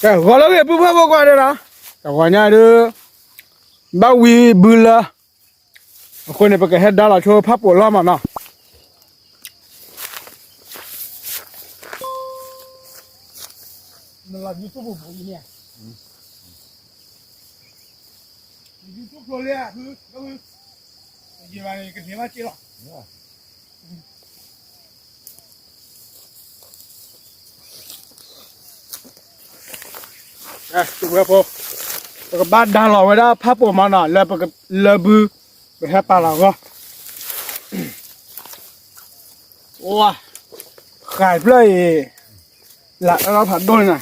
ကဲ ဂီၤလၢအဂ့ၤ ပုၢ်ဖိဝဲၢ်ဖိကိးဂၤဒဲးနီၤ, တဂီၤညါဒုး ဘၣ်ဝံၤဘုလၢ အဃိန့ၣ် ပကဟဲဒါလီၤဆိဖးပိာ်လီၤမးနီၤ. ဝဲဖိ ပကဘၣ်ဒါလီၤဝဲဒၣ်ဖးပိာ်မးနီၤ, လၢပက လၢဘု ပဟဲပာ်လီၤဂီၢ်, ဝါ, ဃာ်ဖျၢၣ်အံၤ လၢအၢၣ်လီၤဖးဒိၣ်န့ၣ်နီၤ,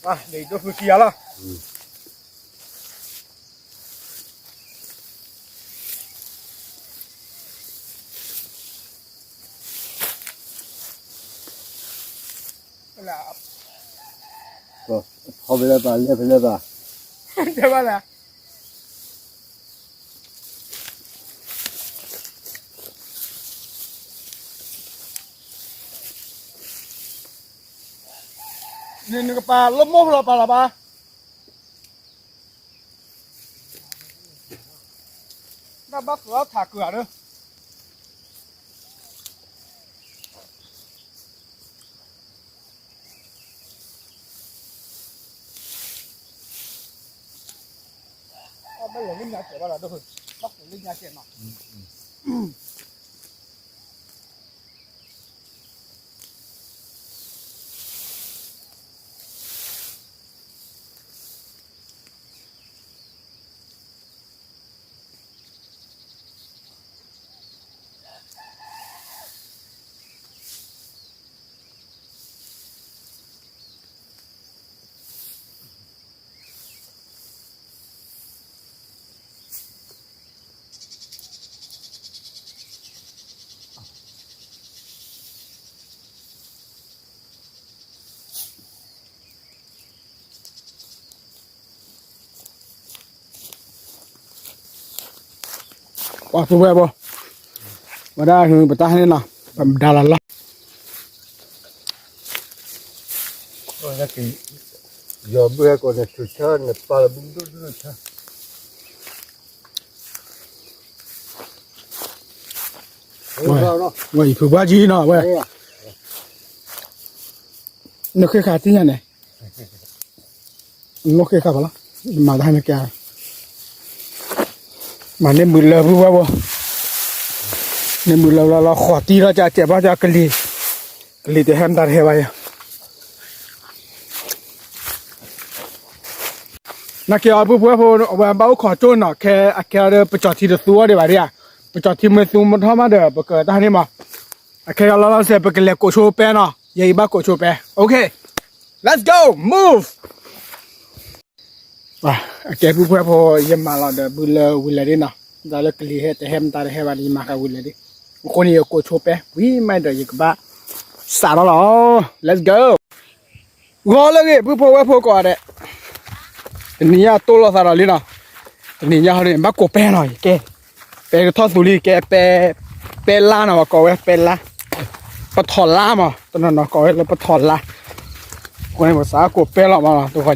ဝါ ဒ်အံၤဒိၣ်ဖုကံယၤလီၤ. ဖီဖဲလဲၣ်ပၢ် လဲၢ်ဖဲလဲၣ်ပၢ်, တဲဘၣ်လဲၣ်, နကပာ်လၢမိၢ်ဖျီပာ်လီၤဘၣ်, တၢ်ဘၣ်သးထးကၢၤဒီး ဘၣ်လဲၤလၢညါကဲဘၣ်လီၤ, ဘၣ်လဲၤလၢညါကဲနီၤ. ပှၤပုၢ်ဝဲၢ်ဖိ, ဝဲဒၣ်ပတၢ်ဟဲန့ၣ်နီၤ, ပဒါလီၤလီၤ, ယီၤဘုဟဲကိးန့ၣ် ဆူၣ်ဆၢန့ၣ် ပာ်လီၤဘုဒိၣ်ဒိၣ်ဆၢ ဝဲယဖုပှၢ်ကံနီၤဝဲ, နဃ့ဃာ်တံၢ်ညါန့ၣ်, နဃ့ဃာ်ဘၣ်လီၤ, မၤတၢ်ဟဲမ့ၢ်ကဲ, မၤန့ၢ်မုာ်လၢပုၢ်ဝဲၢ်ဖိ, န့ၢ်မုာ်လၢလီၤလီၤဃီၤတံၢ်လီၤ ကစဲးဘၣ်ကစဲးကလံၤ, ကလံၤတဟဲမတၤတဟဲဘၣ်ယၤ နာ်က့အီၤ ပုၢ်ဖိဝဲၢ်ဖိ အဝဲဘၣ်အိၣ်ခိးကၠိနီၤ, ခဲအခဲဒီး ပကၠီၤထံတသူအီၤဒံးဘၣ်ဒံးဧါ, ပကၠီၤထံမ့ၢ်သူမ့ၢ်ထီၣ်မးဒီး ပကတၢ်ဟဲန့ၣ်မး, အခဲအံၤလီၤလီၤဆဲး ပကလဲၤကိးဆိပဲနီၤ, ယဲအံၤဘၣ်ကိးဆိပဲ, OK, let's go, move. အကဲပုၢ်ဖိဝဲၢ်ဖိ ယမၤလီၤဒီးဘုလၢဝံၤလဲၣ်ဒံးနီၤ, တၢ်လၢကလံၤဟဲတဟဲမတၤတဟဲဘၣ်ဒီး ယမၤဃာ်ဝံၤလဲၣ်ဒံး, အဃိန့ၣ် ယကိးဆိပဲ ဝံၤမးဒီးယကဘၣ်စးထီၣ်လီၤ, let's go. ဂီၤလၢအဂ့ၤ ပုၢ်ဖိဝဲၢ်ဖိကိးဂၤဒဲး, တနံၤညါတိၢ်လိာ်သးဒီးလံနီၤ, တနံၤညါဟီန့ၣ် ဘၣ်ကိးပဲနီၤ, ယကဲ ပဲကထီၣ်သူလံ ကဲ ပဲ ပဲလါနီၤ ပကိးဝဲပဲလါ, ပထီၣ်လါမး တနီၤနီၤကိးဝဲလၢပထီၣ်လါ, အဃိန့ၣ် ပစးကိးပဲလီၤမးနီၤ တဂီၤည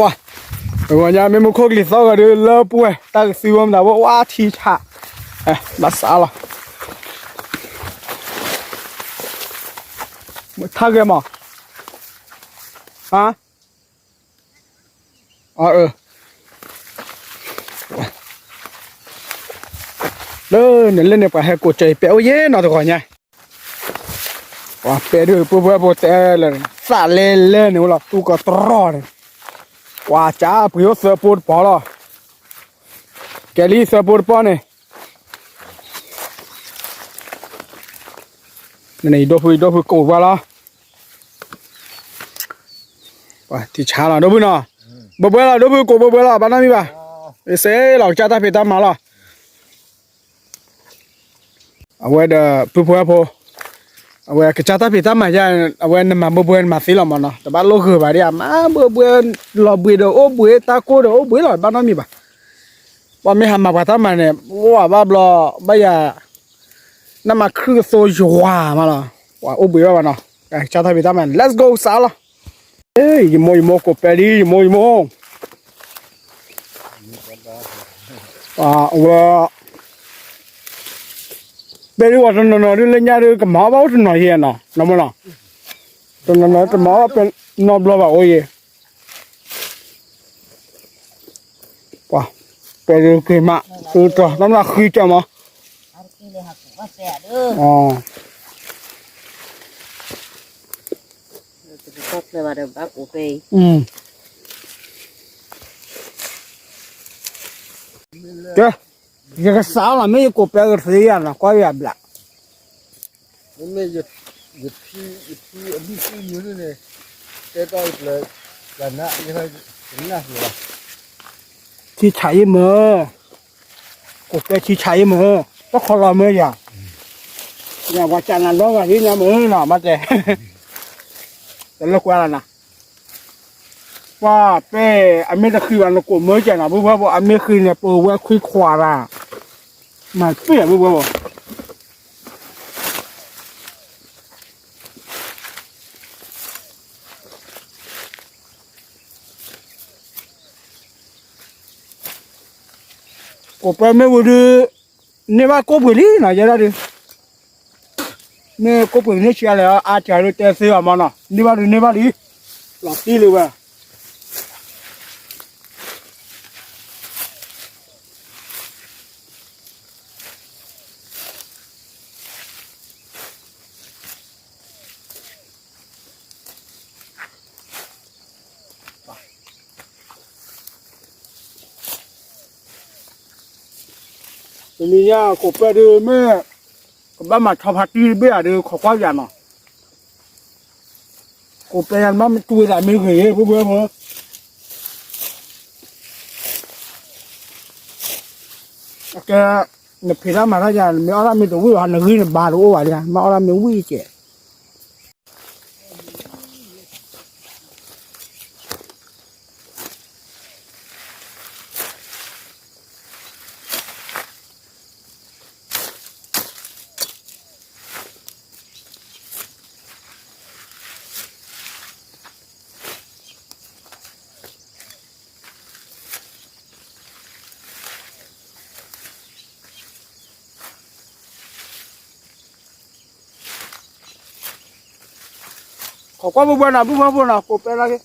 ါ, တဂီၤညါမ့ၢ်မူခိၣ်ကလံၤသီဂီၤဒီး လၢပှဲၤ တၢ်ကသံဝဲမတၤဝဲ ဝါထံဆး, ဘၣ်စးလီၤ, ထါဂဲၤမး, ဟါ လၢန့ၣ်လၢန့ၣ် ပှၤဟဲကိးစၢၤအံၤပဲအိၣ်ယဲနီၤတဂီၤညါ, ပှၤပဲဒုး ပုၢ်ဖိဝဲၢ်ဖိတဲလၢ သးလဲလဲန့ၣ်ဝဲလီၤ သူကတြီၢ်န့ၣ်, ပှၤကၠးပှ့ၤအိၣ်သၢပိတပီၢ်လီၤ, ကဲလံသၢပိတပီၢ်န့ၣ် နယဒိၣ်ဖုယဒိၣ်ဖုကိးပှၤလီၤ, ပှၤထံဆါလီၤ ဒိၣ်ဖုနီၤ, ဘှဲဘှဲလီၤ ဒိၣ်ဖုကိးဘှဲဘှဲလီၤ ဘၣ်နီတမံၤဘၣ်, စ့လီၤ ကစၢ်တၢ်ဖံးတၢ်မၤလီၤ, အဝဲဒီး ပုၢ်ဖိဝဲၢ်ဖိ, အဝဲကစၢ်တၢ်ဖံးတၢ်မၤယါ, အဝဲနမၤဘှဲဘှဲနမၤသ့လီၤမးနီၤ, တဘၣ်လိၣ်ဂၢၤဘၣ်ဒံးဧါ, မၤဘှဲဘှဲ, လီၤဘှံးဒီးအိၣ်ဘှံး, တၢ်ကိၢ်ဒီးအိၣ်ဘှံးလီၤ ဘၣ်နီတမံၤဘၣ်, ပှၤမ့ၢ်ဟးမၤပှၤတၢ်မၤန့ၣ် ဝဲဘၣ်ဘျီ ဘၣ်ယၤ နမၤခုၣ်ကသိယွၤမးလီၤ, ပှၤအိၣ်ဘှံးဘၣ်ဘၣ်နီၤ, ကစၢ်ထီၣ်ဖံးတၢ်မၤ let's go စးလီၤ, ယမိၢ်ယမိၢ်ကိးပဲလံ ယမိၢ်ယမိၢ် အဝဲ ပဲဒုးဝဲတနီၤနီၤဒုးလၢညါဒုးကမၤအီၣ်ဘၣ်အိၣ်တနီၤယဲနီၤ နီၢ်မနီၤ, တနီၤနီၤတမၤအီၣ်ပဲနီတဘျီဘၣ်အိၣ်ယဲ, ပှၤ ပဲဒုးက့ၤမး သုတၢ်နီၢ်မနီၤဃံကၢမး ကဲ, ယကစးလီၤ မ့ၢ်ယကိးပဲကသ့ယၤနီၤ ကွၢ်ယၤဘျး, မ့မ့ၢ်ယဖံ ယဖံအဘံၣ်ဃံမုၢ်န့ၣ် တဲတီၢ်ယပျၢၤ ယနၢ်ဟူလီၤ, ထံဆးယ့ၢ်မၢ, ကိးပဲထံဆးယ့ၢ်မၢ, တခီလီၤမၢယၤ, ယဝဲကနၤဒီဂၤဒ်ညါမၢနီၤ မ့ၢ်တဲ, တလၢကွၢ်လီၤနီၤ ပှၤပဲ အမ့ၢ်တဃံဘၣ်နကိးမၢကဲနီၤ ဘုဘၢဘိ အမ့ၢ်ဃံန့ၣ် ပဝဲခွံခွါတၢ်, မၤပ့ၢ်ဘုဘၢဘိ, ကိးပဲမ့ၢ်ဝံၤဒုး န့ၢ်ဘၣ်ကိးပှ့ၤလံနီၤ ယဲဒၣ်ဒုး, မ့ၢ်ကိးပှ့ၤန့ၢ်ဆံးလဲၣ် အါတၢ်ဒုးတဲသ့ဘၣ်မၢနီၤ န့ၢ်ဘၣ်ဒုးန့ၢ်ဘၣ်လံ, လီၤတံၢ်လံဝဲ တနံၤညါကိးပဲဒုးမ့ၢ် ကဘၣ်မၤဆီဖါတံၢ်တဘ့ၣ်ဧါဒုး ခိးကွၢ်ယၤနီၤ, ကိးပဲယၤနဘၣ်မ့ၢ်တူၢ်ဝဲဒၣ်မ့ၢ်ဂ့ၤ ဘိဘိဘိ, အကဲ နဖံးတၢ်မၤတၢ်ယၤ နမ့ၢ်အီၣ်တၢ်မ့ၢ်တဝံၣ်ဘၣ် နဂံၢ်နဘါတအိၣ်ဘၣ်လံ မ့ၢ်အီၣ်တၢ်မ့ၢ်ဝံၣ်ကဲး ခိးကွၢ်ဘိဘိ နဘိဘိဘိနီၤ ကိးပဲလၢက့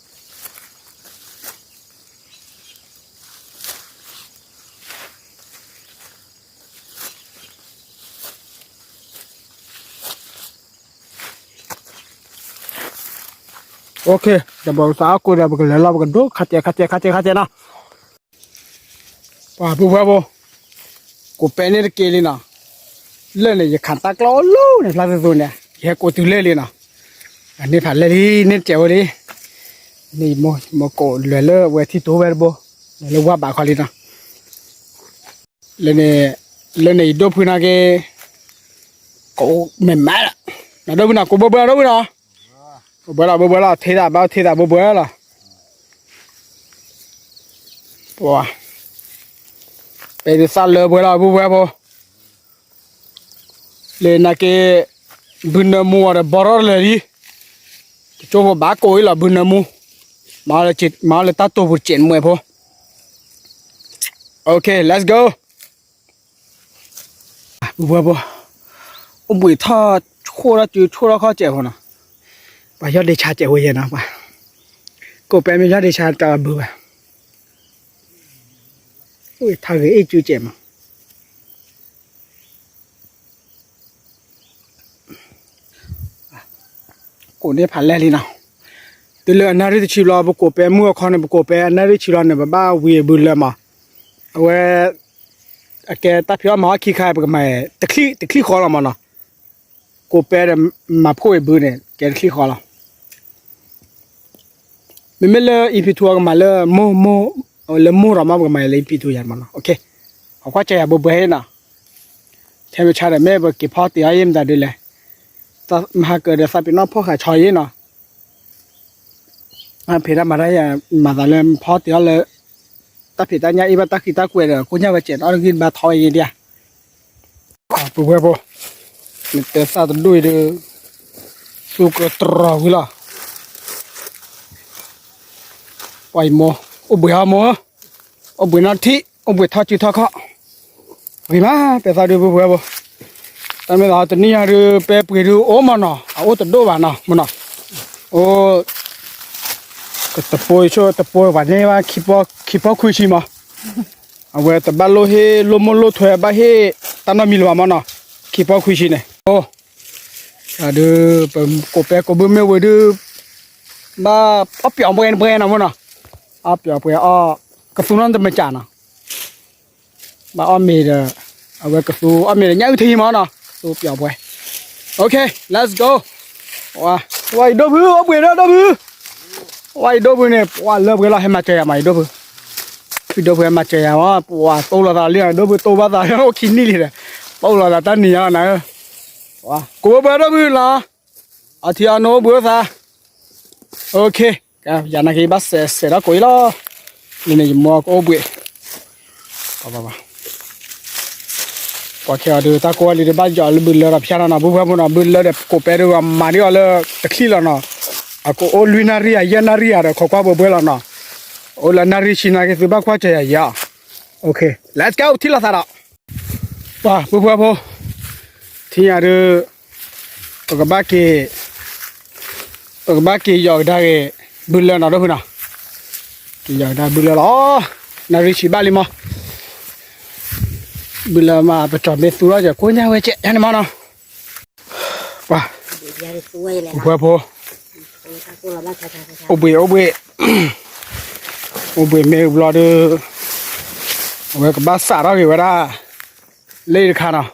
တဘျီသးအကိးဒီး ပကလဲၤလီၤ ပကဒိခါတဲခါတဲခါတဲခါတဲနီၤ ပှၤဘိဘိဘိ ကိးပဲန့ၣ်တက့ၢ်လံနီၤ လၢာ်န့ၣ် ယခးတၢ်ကျီအိၣ်လီၤန့ၣ် ဖျါသသိးန့ၣ် ယဟဲကိးတုၤလၢာ်လံနီၤ အန့ၢ်ဖးလဲၢ်လံ န့ၢ်တစဲးဝဲလံ န့ၣ် ယမိၢ်ကိးလဲၤလၢဝဲထံတိဝဲတဘိ လဲၤလၢဝါဘးခီလံနီၤ လၢန့ၣ် လၢန့ၣ်ယဒိၣ်ဖုနာ်က့ ကိးမဲာ်မးလီၤ နဒိၣ်ဖုနီၤ ကိးဘိဘိလီၤ ဒိၣ်ဖုနီၤ ဘိဘိလီၤ ဘိဘိလီၤ ထံသးဘၣ်ထံသးဘိဘိလီၤ ပှၤ ပဲဒုးသၣ်လၢပှဲၤလီၤ ဘိဘိဖိ လၢနာ်က့ ဘုနၢမူအီၤဒီးဘီထီၣ်တလၢာ်လံ တကၠိဖိဘၣ်ကိးအံၤလီၤ ဘုနၢမူ မၤလၢတၢ်တိာ်ပူၤတစဲးနမှဲးဖိ OK let's go ဘိဘိဖိ အိၣ်ဘှံးထီၣ်ဆိၣ်ထီၣ်စုဆိၣ်ထီၣ်ခီၣ်စဲးဖိနီၤ ပှၤယီၢ်ဒ့ဆါစဲးဖိယဲနီၤ ပှၤ ကိးပဲမ့ၢ်ယီၢ်ဒ့ဆါတၢ်ဘုးဘၣ် အိၣ်ထါဂ့ၤအ့ၣ်စုစဲးမး ကိးန့ၢ်ဖးလဲၢ်လံနီၤ တုၤလၢအနၣ်ရံၣ်တဆံဘျီ ပကိးပဲမုၢ်အခီန့ၣ် ပကိးပဲအနၣ်ရံၣ်ဆံဘျီန့ၣ် ပဘၣ်ဝံၤအဘုလၢမး အဝဲ အကဲတၢ်ဖံးအီၣ်မၤအီၣ်ခံခါ ပကမၤ တချံၣ်ဃီလီၤမးနီၤ ကိးပဲဒီးမၤဖှိၣ်အဘုန့ၣ် ကဲတချံၣ်ဃီလီၤ မ့မ့ၢ်လၢအံၤဖံးထူအကမၤလၢမိၢ်မိၢ် လၢမိၢ်ဒီးမး ပကမၤလၢအံၤဖံးထူယၤမးနီၤ OK အကွၢ်ကၢယၤဘိဘိဟ့ၣ်နီၤ ထဲမဆါဒီးမ့ၢ်ပက့ၤဖီတ့ၢ်အီၤယဲၢ်မတၤဒုလဲၣ် မဟါကၢဒီးသးပ့ၤနီၣ်ဖီၣ်ဃာ်ဆီယဲၢ်နီၤ ဖံးတၢ်မၤတၢ်ယၤ မၤသးလၢဖီတ့ၢ်အီၤလၢ တၢ်ဖံးတၢ်ညၣ်အ့ၣ်ဘၣ်တၢ်ဃံတၢ်ကွဲးဒီး ကိညၢ်ဝဲစဲးနီၤ အီၣ်တဂံၢ်ဘါထီဝဲယဲၢ်ဒံးဧါ ပဝဲဖိ နတဲသၣ်တဒိၣ်အံၤဒီး သူကတြီၤဝံၤလီၤ. ပှၤအံၤမိၢ်, အိၣ်ဘှံးဟီမိၢ်ဧၢ, အိၣ်ဘှံးနီၢ်ထံၣ်, အိၣ်ဘှံးထီၣ်စုထီၣ်ခီၣ်, ဂ့ၤမး ပဲသၣ်ဒုး ပုၢ်ဝဲၢ်ဖိ, တၢ်မ့ၢ်သးတနံၣ်ညါဒုး ပဲပှ့ၤဒုးအိၣ်မးနီၤ, အအိၣ်တဒိၣ်ဘၣ်နီၤ မ့ၢ်နီၤ, အိၣ် ကတပိဆိတပိ ပှၤန့ၢ်ဘၣ် ခံဖီခွံဆံမး, အဝဲတဘၣ်လိၣ်ဟ့ၣ် လိၣ်မိၢ်လိၣ်ထွဲဘၣ်ဟ့ၣ် တၢ်နီတမံၤလၢၤဘၣ်မးနီၤ, ခံဖီခွံဆံန့ၣ်, အိၣ်, ဒုး ပကိးပဲကိးဘုမ့ၢ်ဝံၤဒုး ဘၣ်အီၣ်ပျီၤပှဲၤပှဲၤနီၤမ့ၢ်နီၤ, အီၣ်ပျီၤပှဲၤအီၣ် ကသူနီတမံၤကၢ်နီၤ ဘၣ်အီၣ်မ့ၤဒီး အဝဲကသူအီၣ်မ့ၤဒီး ညၣ်အုၣ်ထံမးနီၤ, ကသူပျီၤပှဲၤ, OK, let's go, ဝါအံၤဒိၣ်ဖု အိၣ်ဘှံးဒီးဒိၣ်ဖု, ဝါအံၤဒိၣ်ဖုန့ၣ် ပှၤလၢပှဲၤလီၤ ဟဲမၤစၢၤယၤမးအံၤဒိၣ်ဖု, ဖုဒိၣ်ဖုဟဲမၤစၢၤယၤမး ပှၤတိၢ်လိာ်သးလံ ဒိၣ်ဖုတိၢ်ဘၣ်သး အိၣ်ခံနံၣ်လံဒီး တိၢ်လိာ်သးတၢ်နံၤညါလီၤနၤဧၢ, ကိးဝဲပှဲၤဒိၣ်ဖုလီၤ, အထံအနိအိၣ်ဘှံးအိၣ်သး OK, ယၤနာ်က့ၤဘၣ်စဲးစဲးထီၣ်ကိးအံၤလီၤ, န့ၣ်န့ၣ်ယမိၢ်ကအိၣ်ဘှံး, ကွၢ်ခဲအံၤဒုး တၢ်ကိၢ်ဝဲလံဒီး ဘၣ်ယီၤလၢဘုလၢဒီးဖျါထီၣ်နီၤ ပုၢ်ဝဲၢ်ဖိနီၤ, ဘုလၢဒီးကိးပဲဒုး မၤဒံးအီၤလၢတချံၣ်လီၤနီၤ, အကအိၣ်လွံၢ်နၣ်ရံၣ်ဧါ ယဲၢ်နၣ်ရံၣ်ဧါဒီး ခိးကွၢ်ပှဲၤပှဲၤလီၤနီၤ, အိၣ်လၢနၣ်ရံၣ်ဆံနာ်က့ၤ သုဘၣ်ကွၢ်စၢၤယၤယၤ, OK, let's go, ထံၣ်လိာ်သးဒီး ပှၤပုၢ်ဝဲၢ်ဖိ, ထံၣ်ညါဒုး ပကဘၣ်က့ၤ, ပကဘၣ်က့ၤယီၤကဒါက့ၤ ဘုလၢနီၤ ဒိၣ်ဖုနီၤ, က့ၤယီၤကဒါဘုလၢလီၤ, နၣ်ရံၣ်ဆံဘၣ်လံမး, ဘုလၢမး ပကၠီၤမ့ၢ်သူထီၣ်ကကိၢ်ညါဝဲကဲန့ၣ်မးနီၤ, ပှၤ, ပုၢ်ဝဲၢ်ဖိ, အိၣ်ဘှံးအိၣ်ဘှံး, အိၣ်ဘှံးမ့ၢ်ဘျီဒုး, အဝဲကဘၣ်စးထီၣ်က့ၤဝဲဒၣ်, လၢတခါနီၤ,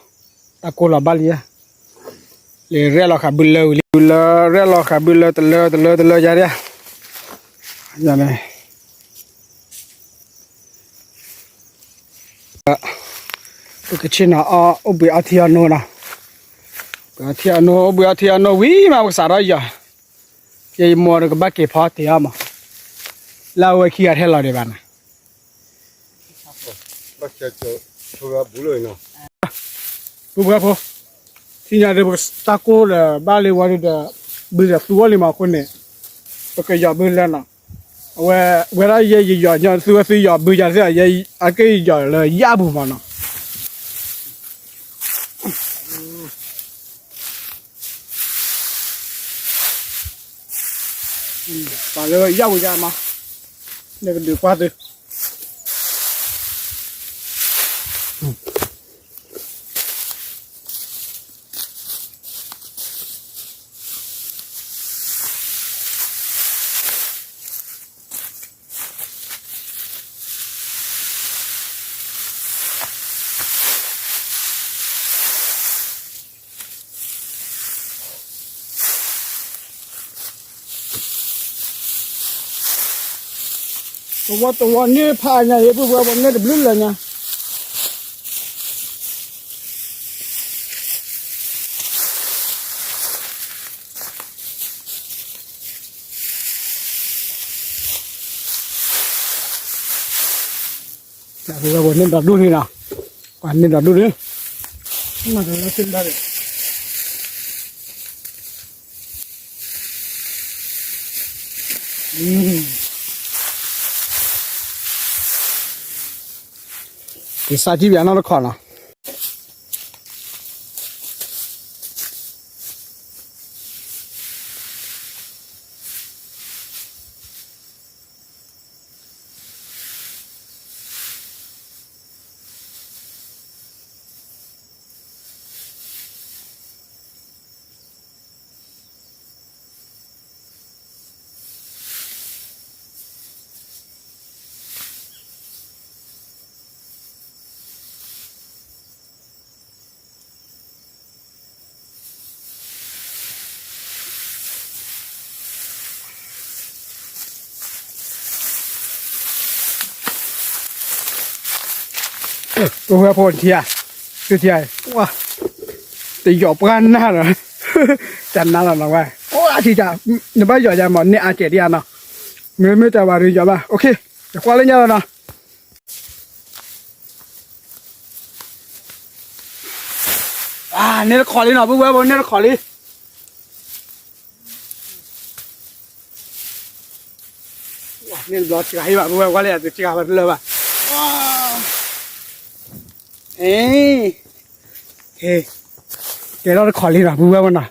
တၢ်ကိၢ်လီၤဘၣ်လံဧါ, လၢရဲၣ်လီၤဃာ်ဘုလၢဝံၤလံ ဘုလၢရဲၣ်လီၤဃာ်ဘုလၢတလၢတလၢတလၢယါဒၣ်, ယါန့ၣ် ပကဆ့ၣ်နီၤအီၣ်အိၣ်ဘှံးအီထံအီနိနီၤ, ပှၤထံအီနိ အိၣ်ဘှံးအီထံအီနိဝံၤမး ပကစးထီၣ်ယီၤ, ယဲယမိၢ်ဒီးကဘၣ်က့ၤဖီတ့ၢ်အီၣ်မး, လၢအဝဲခံဂၤထဲလီၤဒံးဘၣ်နၤ ပုၢ်ဝဲၢ်ဖိ, ထံၣ်ညါဒုး ပကတၢ်ကိၢ်ဒီးဘၣ်လံဝဲဒုးဒီး, ဘုဒီးသူအီၣ်လံမးအဃိန့ၣ်, ပကယီၤဘုလၢနီၤ, အဝဲ, ဝဲဒၣ်ယဲယယီၤညီသုဝဲသုယီၤဘုယၤသ့ၣ်, ယဲအက့ၢ်ယီၤလၢယၣ်ပူၤမးနီၤ, ပှၤလၢယၣ်ပူၤယါမး, နကဒုးကွၢ်သု တဝီတဝီန့ၢ်ဖးညါအံၤ ပုၢ်ဝဲၢ်ဖိ န့ၢ်တဘျုးလၢာ်ညါ န့ၢ်ဒီးဒူၣ်န့ၣ်နီၤ, ပှၤန့ၢ်ဒီးဒူၣ်န့ၣ်, က့ၤစးထံၣ်ပၠးနီတခီနီၤ. ပဝဲဖိထံဧါ, သုထံဧါ, ဝါ, တယီၤပှၢ်နၢ်လီၤ, တနၢ်လီၤနီၤဝဲ, အိၣ်အထံတၢ်, နဘၣ်ယီၤယၤမး န့ၢ်အါကဲးဒံးဧါနီၤ, မ့မ့ၢ်တၢ်ဝဲဒုးယီၤဘၣ်, ယကွၢ်လၢညါလီၤနီၤ. န့ၢ်တခီလံနီၤ ပုၢ်ဝဲၢ်ဖိ န့ၢ်တခီလံ. န့ၢ်တဘျီစှၤဟ့ၣ်ဘၣ် ပုၢ်ဝဲၢ် ကွၢ်လၢယၤ တစှၤဘၣ်တလၢဘၣ်. ကဲထီၣ်တခီလံနီၤ ပုၢ်ဝဲၢ်ဖိနီၤ.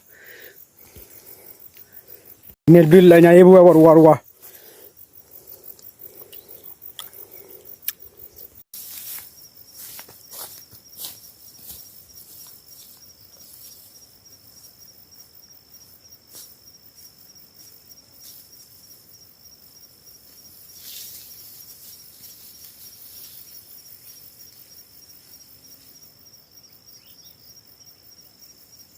န့ၢ်တဘျုးလၢညါအံၤ ပုၢ်ဝဲၢ် ဝီတဝီတဝီ. နီ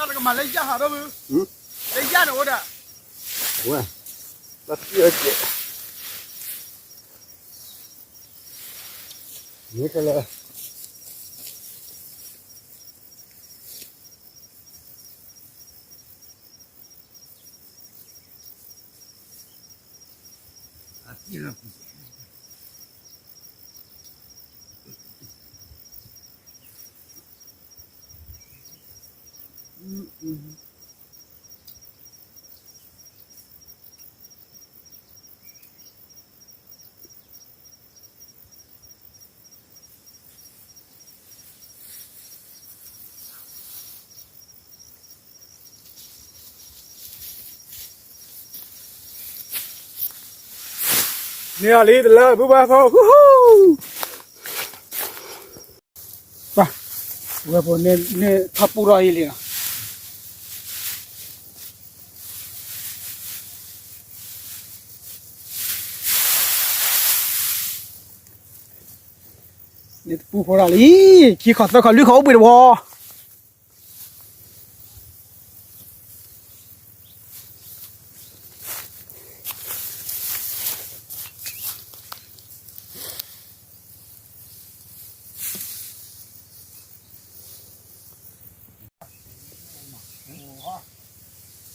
ၢ်တကမၤလၢယၢ်ဟးဒီးဘု, လၢယၢ်န့ၣ်အိၣ်ဒၣ်, ဝဲ, တၢ်သံအကဲ, မ့ၢ်ကလၢ န့ၢ်အီၤလံတလၢ ပုၢ်ဝဲၢ်ဖိ, ဝဲၢ်ဖိန့ၣ် ထီၣ်ပူၣ်ထီၣ်အံၤလံနီၤ, န့ၣ်တပူၣ်ဖိတၢ်လံ, ခံခီသၢခီလွံၢ်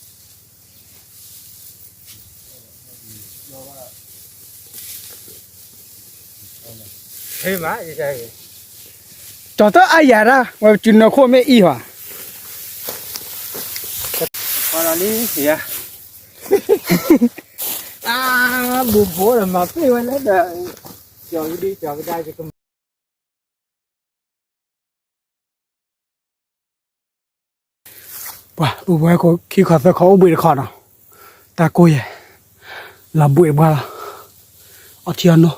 ခီအိၣ်ဘှံးတဝီ. ကၠီၤတၢ်အါယၤဒၣ် ဝဲပစုနၢခိၣ်မ့ၢ်အံၤဘၣ်, လံ, အါ, ဘူးဘူးဒီးမၤပ့ၢ်ဝဲလၢဒီး, ကၠီၤကဒံကၠီၤကဒါယကမၤ ပှၤပုၢ်ဝဲၢ်ခိၣ် ခံခီသၢခီအိၣ်ဘှံးတခီနီၤ, တၢ်ကိၢ်ယဲၢ်, လီၤဘှံးတပှၢ်လီၤ, အီထံအီနိ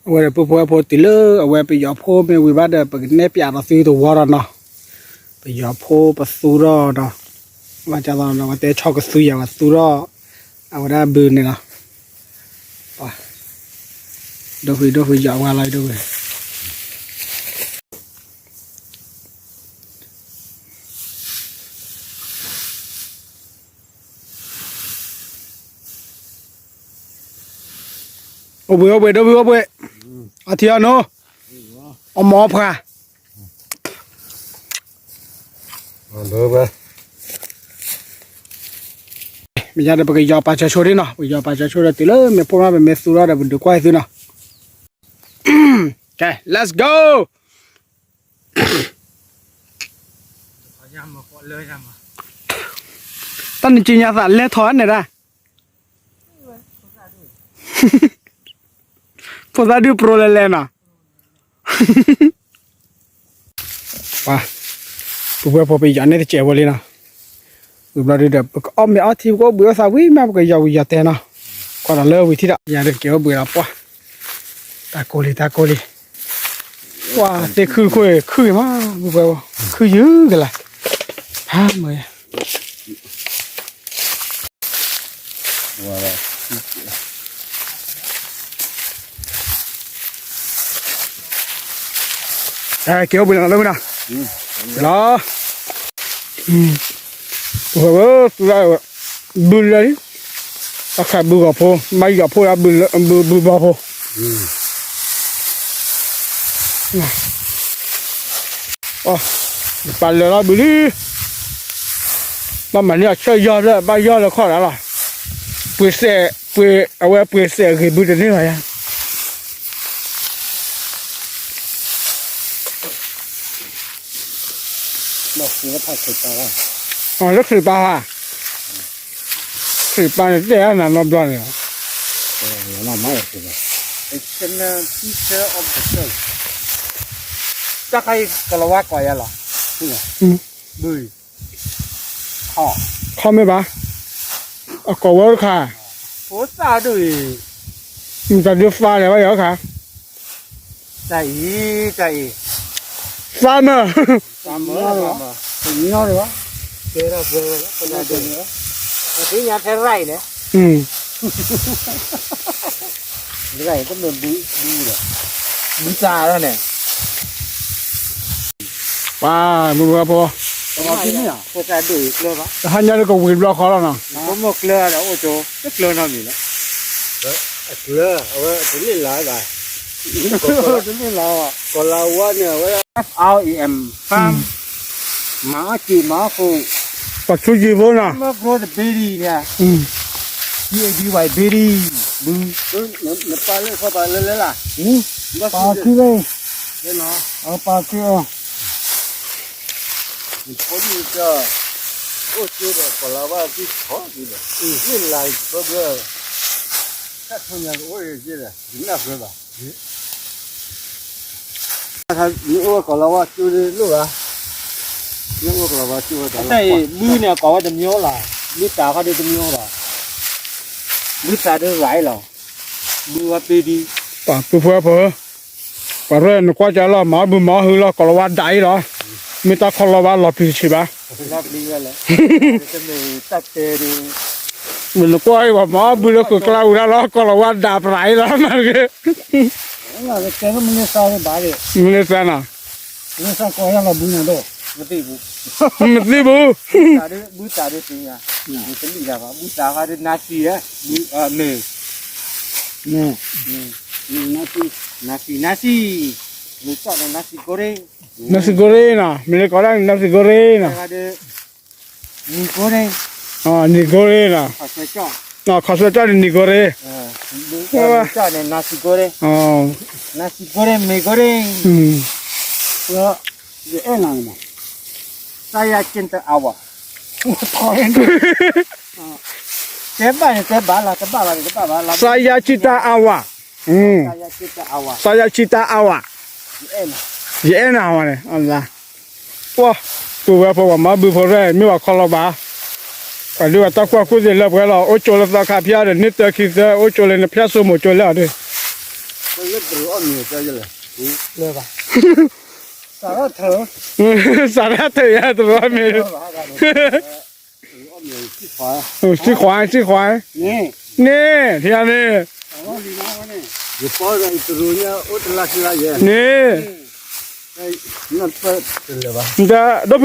အဝဲဒီးပုၢ်ဖိဝဲၢ်ဖိတုၤလၢအဝဲပယီၤဖိမ့ၢ်ဝံၤဘၣ်ဒီး ပကနဲၣ်ပၠးဒီးသုတဝီဒီးနီၤ, ပယီၤဖိပသူထီၣ်ဒီး, ဘၣ်ကသီဒီး ဝဲတဲဆီကသူယၤ ဝဲသူထီၣ်, အဝဲဒၣ်ဘုန့ၣ်လီၤ, ဒိၣ်ဖုဒိၣ်ဖု ယီၤဝဲလီၤဒိၣ်ဖု အိၣ်ဘှံး အိၣ်ဘှံး ဒိၣ်ဖု အိၣ်ဘှံး, အထံအီနိ, အမီၤဖှၤ, မ့ၢ်ညါဒီး ပကယီၤပာ်စၢၤဆိဒ်နီၤ, ပယီၤပာ်စၢၤဆိဒီး တုၤလၢမ့ၢ်ဖိမး ပမ့ၢ်သူထီၣ်ဒီး ပဒုးကွၢ်သုနီၤ, ကဲ let's go. တၢ်နကံညါသးလဲၤထီၣ်န့ၣ်ဒၣ်, ဖိသၣ်ဒုးပရိလဲၤလဲၤနီၤ. ပှၤ ပဝဲဖိပယီၤန့ၣ်တစဲးဖိလံနီၤ. ဝံၤဘျီဒုဒီး ပကအီၣ်မ့ၤအီထံ ပကအိၣ်ဘှံးအိၣ်သးဝံၤမး ပကယီၤဝံၤယီၤတဲနီၤ. ကွၢ်ဒီးလၢဝံၤထံဒီး ယၤဒီးက့ၤအိၣ်ဘှံးလီၤပှၢ်. တၢ်ကိးလံ တၢ်ကိးလံ. ပှၤသ့ၣ်ခုၣ်ခိၣ်ခုၣ်မး ပဝဲ ခုၣ်ယုၢ်ကလာ်. ဟါမၢ် က့ၤအိၣ်ဘှံးလီၤလၢမုၢ်နီၤ. လီၤ. ပဝဲ ဘုလၢလံ. တၢ်ခးဘုဂီၤဖိ မ့ၢ်ယီၤဖိ ဘုဘီဖိ. ပာ်လၢလီၤဘုလံ. ဘၣ်မၤန့ၢ်အဆၢယီၤလၢ ဘၣ်ယီၤလၢခီၣ်ဒၣ်လီၤ. ပှ့ၤစဲး ပှ့ၤ အဝဲပှ့ၤစဲးဂ့ၤဘုတန့ၢ်ဘၣ်ယၤ. လၢခရံာ်ပၢ်ဧါ. ခရံာ်ပၢ်န့ၣ်တဲအါနၤနီတဘျီန့ၣ်. တၢ်ခါအံၤကလီၤဝါကိးယၤလီၤ. ခီမ့ၢ်ဘၣ်. အကိးဝဲတခါ. ဖိသၣ်ဒိၣ်အံၤ. တၢ်ဒုးဖးလဲၣ်ဘၣ်ယၤတခါ. တၢ်အံၤ တၢ်အံၤ. ဖးမၢ်. ဖးမၢ် ဖးမၢ်. သ့ၣ်ညါထဲရၢ်အံၤန့ၣ် ရၢ်အံၤတမ့ၢ်ဘု ဘုလီၤ. ဘုသးလီၤန့ၣ်. ပှၤ မုၢ်ဖိ ဖိသၣ်ဒိၣ်အံၤကျၢၤဘၣ် တဟါညါလၢကဝံၤဘျီဃီလီၤနီၤ. ဖိမိၢ်ကျၢၤဒီးအိၣ်ကၠိ တကျၢၤနီတမံၤလီၤ. အကျၢၤ အဝဲတန့ၢ်လၢၤဘၣ်. တန့ၢ်လၢၤဘၣ်. ကီၤလၤဝါန့ၣ် အဝဲ F R A M farm မၤအီၣ်က့ၤမၤအီၣ်ဃိ ပှၤဆူယံၤဖိနီၤ farmer grow the berry န့ၣ် B A D Y berry ဘု နပာ်လၢခီပာ်လၢလဲၤလၢ် ပာ်ခံလၢ ပာ်ခံအီၤ ဖိဒံက အိၣ်ကၠိဒီးကီၤလၤဝါသံခီဒံးဒီး မ့ၢ်လၢ်ဘၢဘၢ တၢ်ထူညါကအိၣ်အံၤက့ဒီး ယနၢ်ပၢၢ်ဘၣ် မ့ၢ်အိၣ်ဝဲကီၤလၤဝါကၠိဒ်လိၣ်ဘၣ် မ့ၢ်အိၣ်ကီၤလၤဝါကၠိဝဲတၢ်လီၢ် ဘုန့ၣ်ကိးဝဲတမံၤလီၤ ဘုသးခီဒ်တမံၤလီၤ ဘုသးဒ်ရၢ်လီၤ ဘုဝဲပ့ၤဒံ ပှၤပုၢ်ဖိဝဲၢ်ဖိ ပှၤရဲၣ်နကွၢ်ကလီၤ မၤအီၣ်ဘုမၤအီၣ်ဟုလီၤ ကီၤလၤဝါဒၣ်အံၤလီၤ မ့ၢ်တၢ်ခီလီၤဘၣ်လီၤပျံၤတဆံးဘၣ် နကွၢ်အံၤ ပှၤမၤအီၣ်ဘုလၢကကျါဝံၤဒၣ်လီၤ ကီၤလၤဝါဒၣ်ပြးအံၤလီၤ မၤတဂ့ၤ မ့ၢ်သးနီၤ မ့ၢ်သးဘုန့ၣ်ဒိၣ် မသံၣ်ဘူး ဘုသးဒ် ဘုသးဒ်သ့ၣ်ညါ မ့ၢ်တလံၣ်တၢ်ဘၣ် ဘုသးခါဒ်နါစံၣ်ဧၢ မ့ၢ် နါစံၣ် နါစံၣ် နါစံၣ်ကိရ့ နါစံၣ်ကိရ့နီၤ မ့ၢ်လၢကိးဒၣ်နါစံၣ်ကိရ့နီၤ နံၣ်ကိရ့ နံၣ်ကိရ့နီၤ ခီၣ်ဆၢကၠီၣ်န့ၣ် နံၣ်ကိရ့ ကၠီၣ်န့ၣ် နါစံၣ်ကိရ့ နါစံၣ်ကိရ့ မ့ၢ်ကိရ့ ယအဲၣ်နၤန့ၣ် စါယါက့တအါဝါ တဲဘၣ်န့ၣ် တဲဘၣ်လီၤ တဘၣ်ဘၣ်န့ၣ် တဘၣ်ဘၣ်လီၤ စါယါက့တအါဝါ စါယါက့တအါဝါ ယအဲၣ်နၤဝဲန့ၣ် ပှၤ ပုၢ်ဝဲၢ်ဖိပှၤမၤဘုဖိရဲၣ် မ့ၢ်ပှၤခီလီၤဘၣ် ပှၤဒုးပှၤတၢ်ကူၣ်ကူၣ်သ့လၢပှဲၤလီၤ အိၣ်ကၠိလၢသီခါဖၠါဒီး နံၣ်သၢခံသၢ အိၣ်ကၠိလၢနဖၠါစိမိၤကၠိလၢအီၤဒုး စးထၢၣ်ယါတရၢမ့ၢ် သံခွါ သံခွါ န့ၣ် ထံၣ်န့ၣ် န့ၣ် ဒီး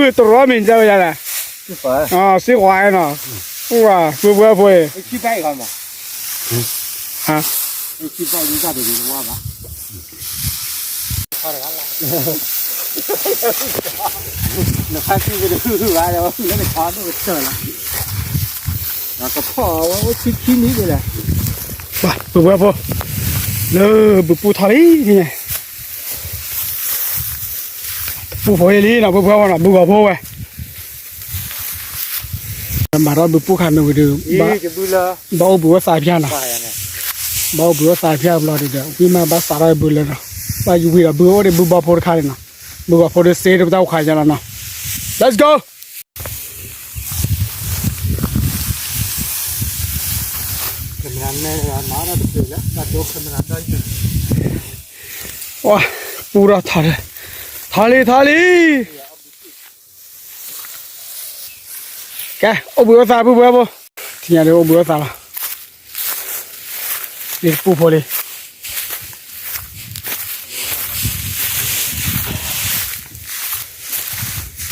ဖုတရၢမ့ၢ်တဲဝဲယၤလဲၣ် သံခွါနီၤ ဝါ ပုၢ်ဝဲၢ်ဖိအံၤ နဖါတံၢ်ဝဲတဟုၣ်ဂၤဒီး လၢနခါဒိၣ်ကတၢၢ်လီၤ ကဖီၣ်ဝဲအိၣ်ဆံခံနံၣ်ဒ်လဲၣ် ပှၤ ပုၢ်ဝဲၢ်ဖိ လၢဘုပူထီၣ်လံန့ၣ် ပူဖိအံၤလံနီၤ ပုၢ်ဝဲၢ်ဖိနီၤ ဘုဂီၤဖိဝဲ မၤထီၣ်ဘုပူခါမ့ၢ်ဝံၤဒီး ဘၣ်အိၣ်ဘှံးဝဲသးဖၠါနီၤ ဘၣ်အိၣ်ဘှံးအိၣ်သါဖၠၣ်ဘျီဒုးဒီး ဝံၢ်မးဘၣ်စးထီၣ်ဘုလၢနီၤ, ဘၣ်ယူၤဝံၤဒီးဘုအိၣ်ဒီးဘုဘီဖိတခါန့ၣ်နီၤ, ဘုဘီဖိဒီးစ့တပတၢ်အိၣ်ခါယါလီၤနီၤ, Let's go! ဝါ ပူထီၣ်ထးလံ, ထးလံ ထးလံ, ကဲ အိၣ်ဘှံးအိၣ်သါဘုဘီဖိ, ထံၣ်ညါဒုးအိၣ်ဘှံးအိၣ်သါလီၤ, လံတပူဖိလံ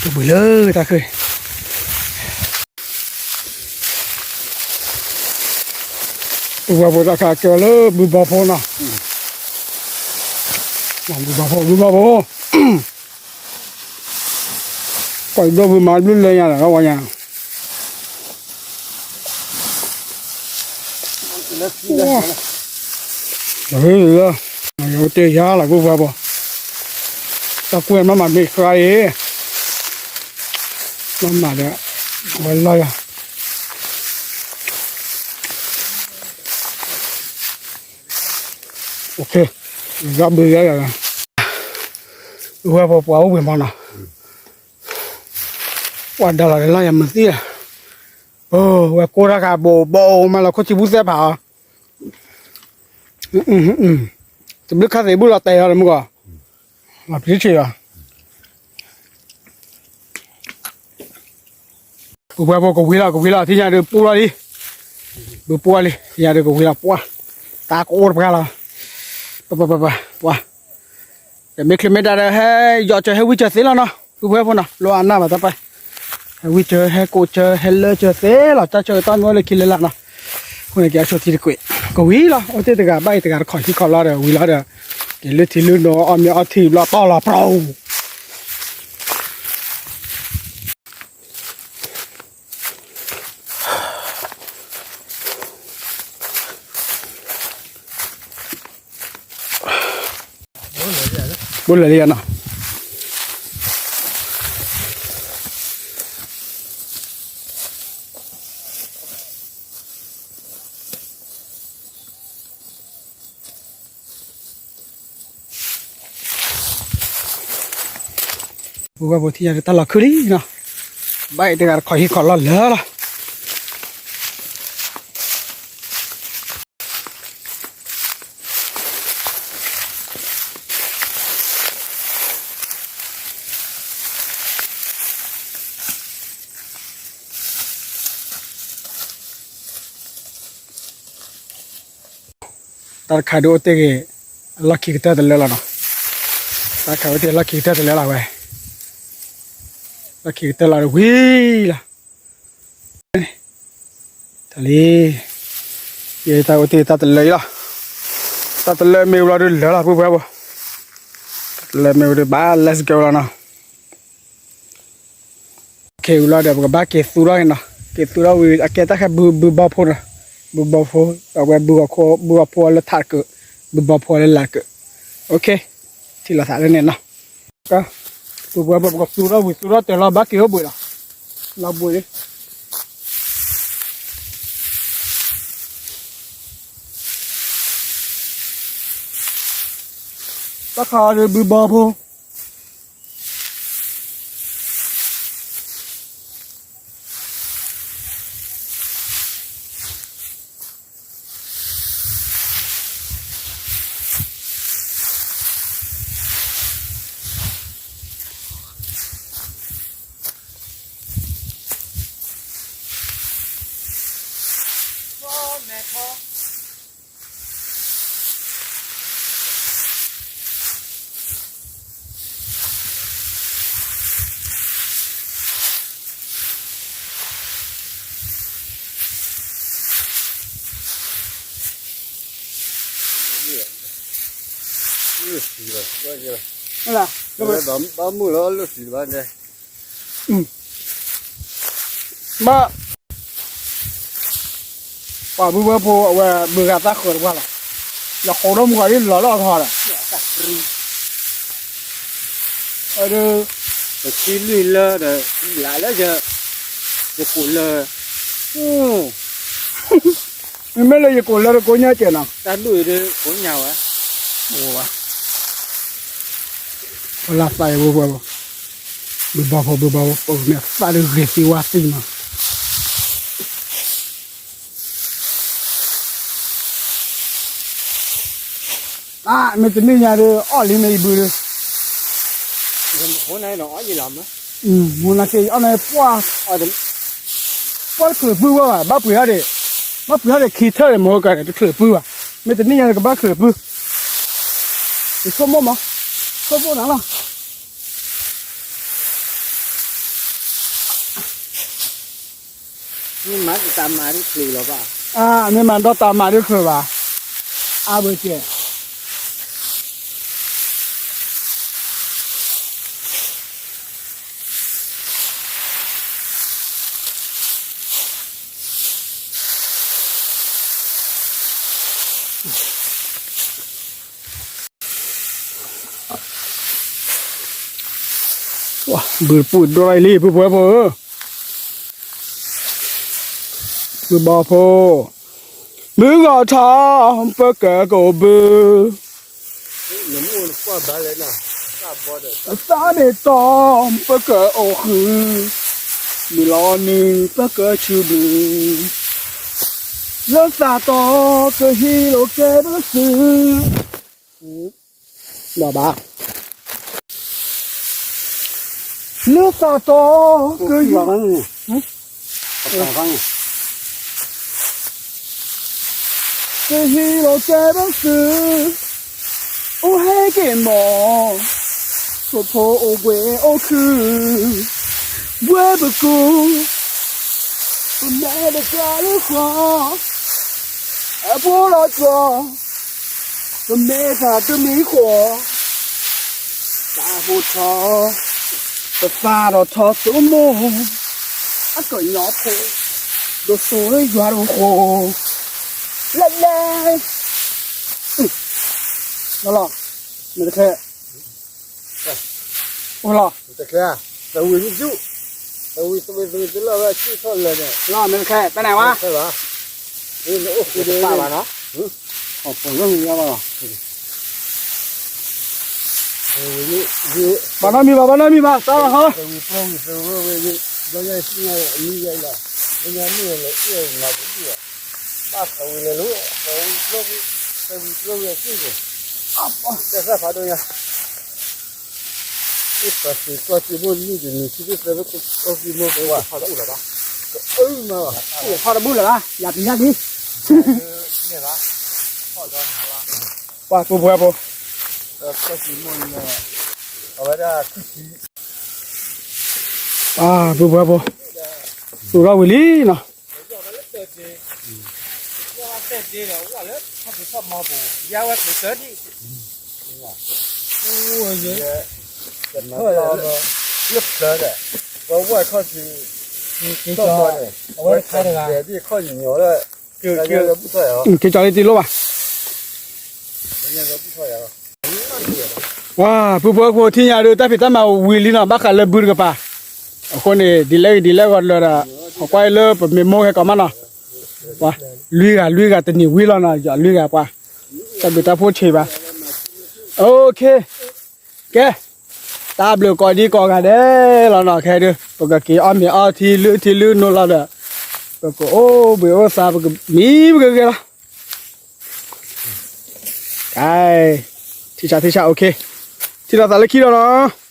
တဘှံးလၢတၢ်ခုၣ်န့ၣ်, ဘုဘီဖိတၢ်ခါကဲလၢဘုဘီဖိနီၤ, ဘုဘီဖိ ဘုဘီဖိ, ကွၢ်ဒိၣ်ဘုမၤဘျုးလၢညါလီၤ ဝဲညါ လၢ ယတ့ၢ်ယါလီၤ ဘုဘီဖိ, တၢ်ကွဲမၤမၤမ့ၢ်ဃါအံၤ, မၤမၤဒီး ဝဲလီၤယၤ ရဘုယါယၤ, ဘုဘီဖိပှၤအိၣ်ဝဲမီၤနီၤ, ပှၤဒါလီၤလၢလီၤယၤမုၢ်သံၣ်, ဝဲကိးတၢ်ခါဘိးဘိးမၤလီၤခိၣ်ထံဘူၣ်သဲၣ်ဖးအီၤ တဘျုးခါသ့ၣ်ဘူၣ်လီၤတဲာ်အီၤလၢမုၢ်ဂီၢ်, လီၤပျံၤထံၣ်အီၤ, ပှၤဖိကဝံၤလီၤ ကဝံၤလီၤ ထံၣ်ညါဒုးပူလီၤလံ, ဘုပူလံ ထံၣ်ညါဒုးကဝံၤလီၤ ပှၤ, တၢ်ကအိၣ်တပှၤလီၤ, ပပပပပှၤ, တမ့ၢ်ချ့မ့ၢ်ဒၣ်ဒီး ဟဲယီၤစၢၤဟဲဝံစၢၤသ့လီၤနီၤ ဘုဘီဖိနီၤ လိအနၢ်ဘၣ်တၢ်ပၢ်, ဟဲဝံစၢၤဟဲကိးစၢၤဟဲလၢစၢၤသ့လီၤ တၢ်ဆၢကတီၢ်မ့ၢ်အိၣ်လၢခံလၢလာ်နီၤ, အဃိန့ၣ် ကဲအဆိထံတကွံာ်, ကဝံၤလီၤ အိၣ်တ့ၢ်တဂၤဘၣ်အံၤတဂၤတခီၣ်ဟံၣ်ခီၣ်လီၤဒီးဝံၤလီၤဒီး, က့ၤလုၢ်ထံလုၢ်နိအီၣ်မ့ၤအီထံဘျီတီၢ်လီၤပြီ ဘိလၢာ်လံနီၤ, ပဝဲဖိထံၣ်ညါတၢ်လီၤခုၣ်လံနီၤ, ဘၣ်အံၤတဂၤတခီၣ်ဟံၣ်ခီၣ်လီၤလၢာ်လီၤ. တၢ်တခါဒုးအိၣ်တ့ၢ်ဂ့ၤ အလီၢ်ခံကတၢၢ်တလၢလီၤနီၤ, တၢ်တခါအိၣ်တ့ၢ်လီၢ်ခံကတၢၢ်တလၢလီၤဝဲ, လီၢ်ခံကတၢၢ်လီၤဒီးဝံၤလီၤ. တၢ်လံ, ယတၢ်အိၣ်တ့ၢ်တၢ်တလၢအံၤလီၤ, တၢ်တလၢမ့ၢ်ဝံၤလီၤဒုးလၢလီၤ ပုၢ်ဝဲၢ်ဖိ, တၢ်တလၢမ့ၢ်ဝံၤဒုးဘၣ် let's go လီၤနီၤ. ခဲအံၤလီၤဒီး ပကဘၣ်က့ၤသူထီၣ်က့ၤနီၤ, က့ၤသူထီၣ်ဝံၤ အကဲတၢ်ခဲဘု ဘုဘီဖိနီၤ, ဘုဘီဖိ, အဝဲဘုဂီၤခိၣ် ဘုဂီၤဖိလၢထးတကုာ်, ဘုဘီဖိလၢလာ်တကုာ်, ထံၣ်လိာ်သးလၢန့ၣ်နီၤ. ကဲ, ပဝဲပကသူထီၣ်ဝံၤသူထီၣ်တၢ်လီၤ ဘၣ်က့ၤအိၣ်ဘှံးလီၤ, လီၤဘှံးလံ. တၢ်ခါအံၤဘုဘီဖိ လၢသံလီၤ, ဘၣ်မုၢ်လီၤ လၢသံလီၤဘၣ်န့ၣ်, ဘၣ် ပှၤဘုဝဲဖိအဝဲ ဘုဂၤသၣ်ဃၢၤတပှၢ်လီၤ, ယဃိးဒီမူဂၤဒ်လီၤလၢအထီဒီး, ပခံလွံၢ်လၢဒီး ဘျးလၢယ ယကိးလၢ, မ့မ့ၢ်လၢယကိးလၢတကိးညါကဲနီၤ, တၢ်ဒူၣ်အံၤဒ်ကိးညါဝဲ, အိၣ်ဝဲ, ပလၢသးအံၤဝဲဝဲ, ဘုဘီဖိ ဘုဘီဖိ ပကမ့ၢ်သးဒ်ဂ့ၤသံဝါသံနီၤ, မ့ၢ်တနံၣ်ညါဒီးအီၣ်လံမ့ၢ်ယဘုဒီး, မနၤက့ၤအီၣ်န့ၣ် ပှၢ်တချုးပုၢ်ဝဲဘၣ်, ဘၣ်ပှ့ၤထီၣ်ဒံး, ဘၣ်ပှ့ၤထီၣ်ဒံးခံထၢၣ်န့ၣ် မ့ၢ်ကတချုးပုၢ်ဘၣ်, မ့ၢ်တနံၣ်ညါဒီးကဘၣ်ချုးပုၢ်, ယဆိကမိၣ်မး, ဆိကမိၣ်နၤလီၤ. မ့ၢ်မၤဒီးတၢ်မၤဒ်ချုးလီၤဘၣ်, မ့ၢ်မၤဒီးတၢ်မၤဒ်ချုးဘၣ်, အါဘၢကဲ ဘုတပူၤဒိၣ်လီၤအံၤလံ ပုၢ်ဖိဝဲၢ်ဖိဧၢ, ဘုဘီဖိ, မုၢ်ဂီၤထီၣ် ပကကအိၣ်ဘု, အသးန့ၣ်တီ ပကအိၣ်ဃုာ်, မုၢ်လီၤနုာ် ပကဆူဘု, လၢသးတီ ကဟံးလိာ်ကဲဘုသု, ဘၣ်ဘၣ် လၢသးတီ ကဟံး, ကဟံးလိာ်ကဲဘုသု, အိၣ်ဟဲက့ၤမီၢ်, ထိၣ်ဖိအိၣ်ဘှံးအိၣ်ခု, ဘှဲပကူ, ပမဲာ်တကါလၢဃီ, အဖိလီၤကီ, ပမဲာ်တၢ်တမံၤဃီ, တၢ်ဖိထီ, ပသးဒီးထီသိမိၢ်, အကညီဖိ, ဒိၣ်စိလၢယွၤဒိၣ်ဃိ, လဲၣ်လဲၣ်, လီၤလီၤ, မ့ၢ်တခဲ, အိၣ်လီၤ, တဝံၤမ့ၢ်ဒူၣ်, တဝံၤတဝံၤတဝံၤတလီၢ်ဝဲအစုထီၣ်လၢာ်န့ၣ်, လီၤမ့ၢ်တခဲ တၢ်န့ၣ်ဝဲ, အိၣ်ဃုာ်ဒီးပာ်ဘၣ်နီၤ, အီၣ်ပီၢ်လၢမ့ၢ်ယါဘၣ်လီၤ, ဘၣ်နီတမံၤဘၣ် ဘၣ်နီတမံၤဘၣ် စးလီၤဟီ, ဘၣ်သးဝံၤလၢလၢအံၤလီၤ, ဘၣ်သးဝံၤလၢလၢအံၤလီၤ, တၢ်သၣ်ဖးဒိၣ်ညါ, အ့ၣ်ပှၤသ့ၣ်ကီၢ်သ့ၣ်ဘိနံၣ်တနံၣ် ခံသ့ၣ်သၢဘိကီၢ်သ့ၣ်ဘိကဝၢ်ဖးဒိၣ်လီၤဘၣ်, အၢမးဘၣ်, ဖးတဘူၣ်လၢၤဘၣ် ယၤပျံၤတၢ်လံ, ပှၤပူၤပှဲၤဖိ, အဝဲဒၣ် ပူၤပှဲၤဖိ, သူၣ်ထီၣ်ဝံၤလံနီၤ, လၢဖျၢၣ်ဒီး ဝဲဝဲခီၣ်ထံး, အဝဲတခါတဂၤ, က့ၤကၠီလံတံၢ်လိၣ်ဘၣ်, ပှၤ ပူၤပှဲၤဖိထံၣ်ညါဒီး တၢ်ဖံးတၢ်မၤဝံၤလံနီၤ ဘၣ်ဃးလၢဘုတကပၤ, အဃိန့ၣ် ဒ်လဲၣ်ဂ့ၤဒ်လဲၣ်ဂ့ၤလၢဒီး ဟီၣ်ကွၢ်အံၤလၢပမ့ၢ်မိၢ်ဟဲကီးမးနီၤ, ပှၤ လွံၢ်ဂၤ လွံၢ်ဂၤတနံၤဝံၤလီၤနီၤ ယီၤလွံၢ်ဂၤပှၤ, တၢ်ဘျုးတၢ်ဖှိၣ်ဆံးဘၣ်, အိၣ်ခ့, ကဲ, တၢ်ဘျုးကိးဒံကိးဂၤဒဲးလီၤနီၤ ခဲဒုး ပကက့ၤအီၣ်မ့ၤအီထံလုၢ်ထံလုၢ်နိလီၤဒီး, ပကအိၣ်ဘှံးအိၣ်သါ ပကမံပကဂဲၤလီၤ, ကဲ, ထံၣ်ဆၣ်ထံၣ်ဆၣ် အိၣ်ခ့, ထံၣ်လိာ်သးလၢခံဒီးနီၤ